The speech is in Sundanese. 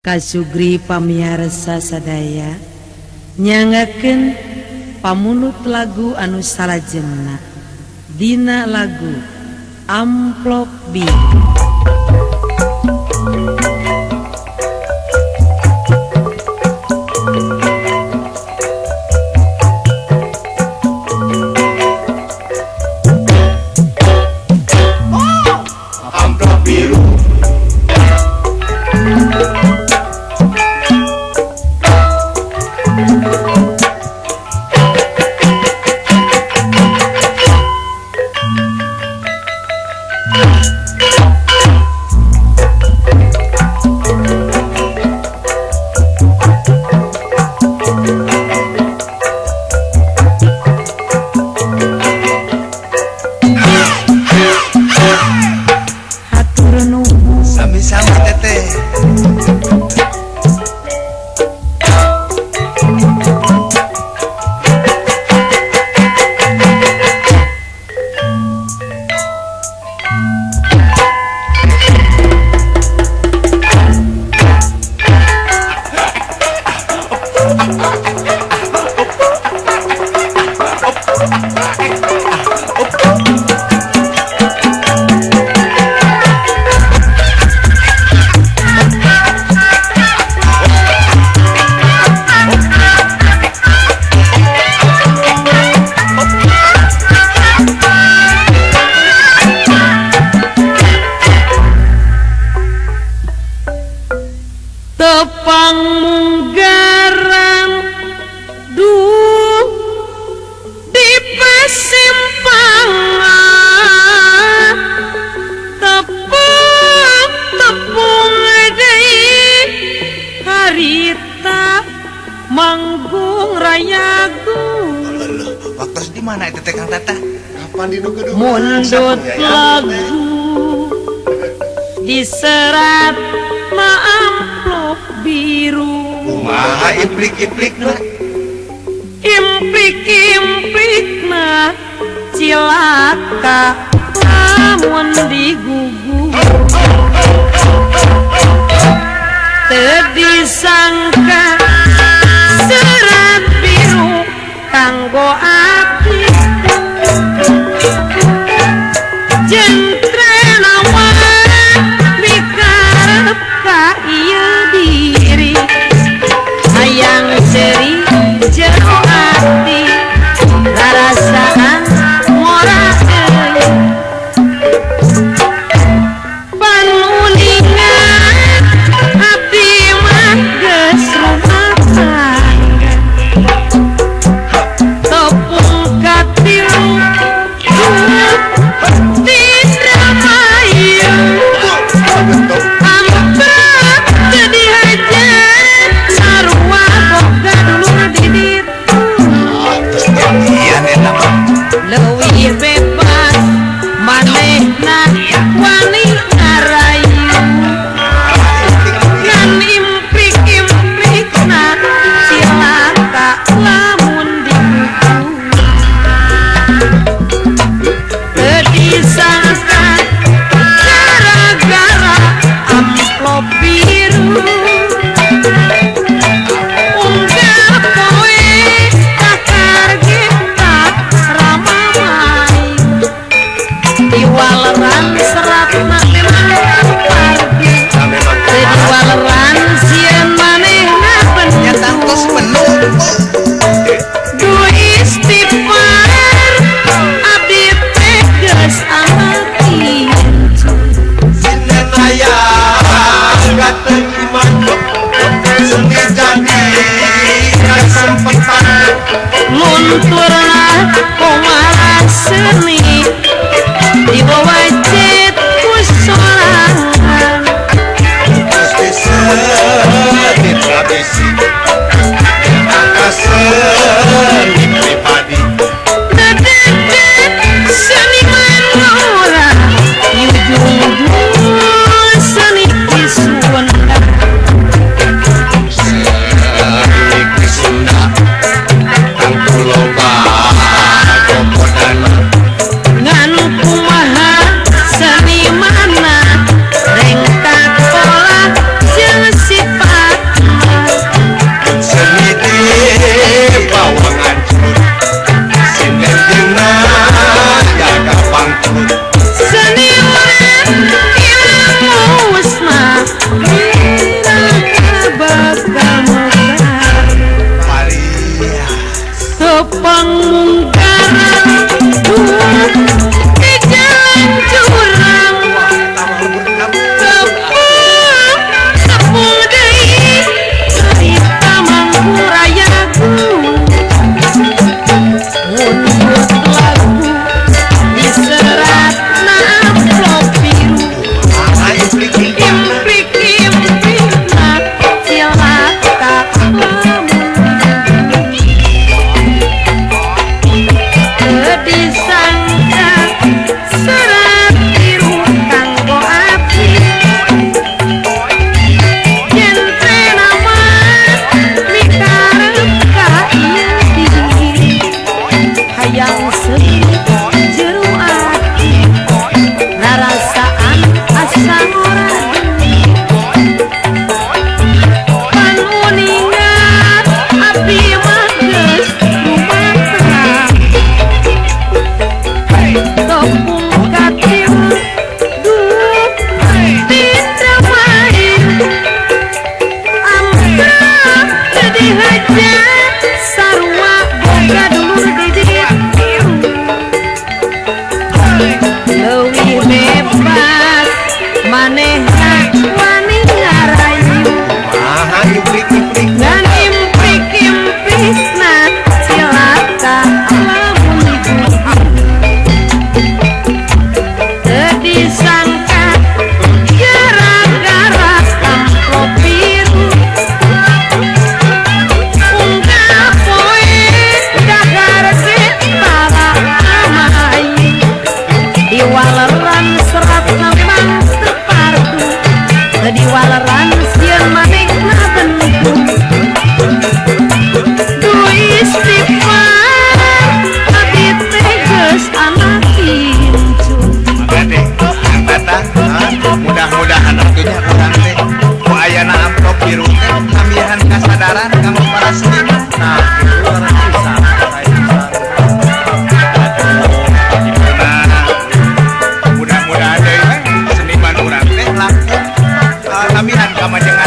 Kasugri pamiarsa sadaya nyangakeun pamunut lagu anu salajengna dina lagu Amplop Biru. Amplop biru. Sami-sami teteh. Tepang munggaran duh di pasimpangan, tepung tepung deui harita manggung rayagung. Waktu di mana itu teh Kang Tata? Kapan di nu gedung? Mundut lagu diserat amplop biru. Kumaha implik-implikna? Implik-implikna cilaka lamun digugu. Teu disangka serat biru kanggo abdi. Jentre nawan mikarep ka ieu diri, hayang seuri jero ati rarasaan ngora deui. Panuningan abdi mah geus Mudah-mudahan atunya urang teh ku ayana amplop biru teh nambihan kasadaran kanggo para seniman. Nah, itu leres pisan, sae pisan. Aduh, gitu nah. Mudah-mudahan deui we seniman urang teh laku nambihan ka.